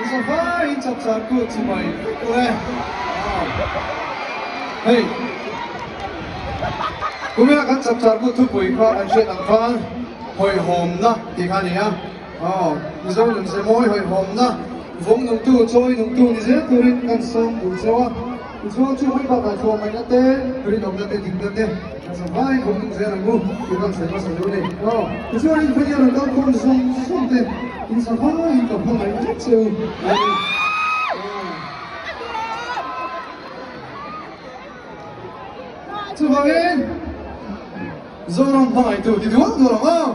Insafaiin chapchar kut chibai vek ule. Hei, kumina kan chapchar kut thupui kha an hriat ang khan hawihhawmna tih kha a ni a. Aw, Mizo nunze mawi hawihhawmna vawng nungtu, chawi nungtu ni zel turin kan sawm duh cheu a. Tichuan chu hmui bakah thuamhaihna te, rinawmna te, dikna te kan sa vai khawp nung zel ang u tih kan sawi hmasa duh a ni. Aw, tichuan in phei rawn kal khawm zawng zawng te in sa vaiin ka hmangaih vek che u a ni. Chuvangin Zoram hmangaihtu ti dual dual ang aw.